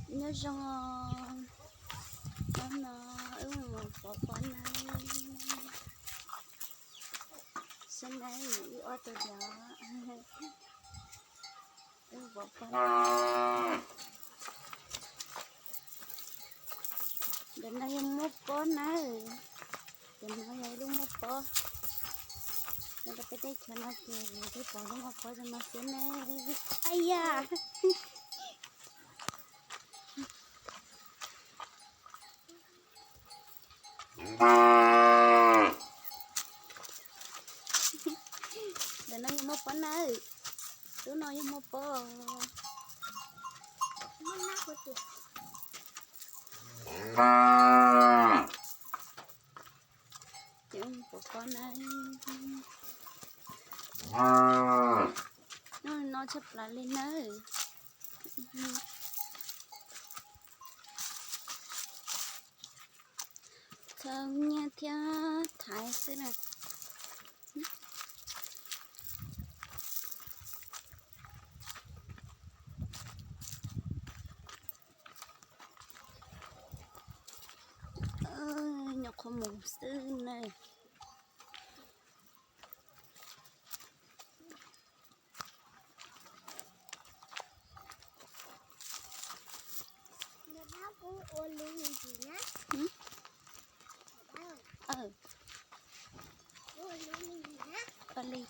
Nyob zoo, hnub no wb mus pov pob nawb. Sab nawb, wb ob tug diav, wb pov pob. Ntawm no yog muaj pob nawb. Ntawm no yog ib lub muaj pob. Nyob rau peb teb chaws no ces yus twb pom lub muaj pob zoo no xwb ne. Ai ya. Ntawm no yog muaj pob nawb. Lub no yog muaj pob. Ces mus pov pob nawb. Nyob no tshaj plaws li nawb. Txhawb nyiaj thiab thaiv xwb na. Nyuam qhuav mus xwb na. Ua li.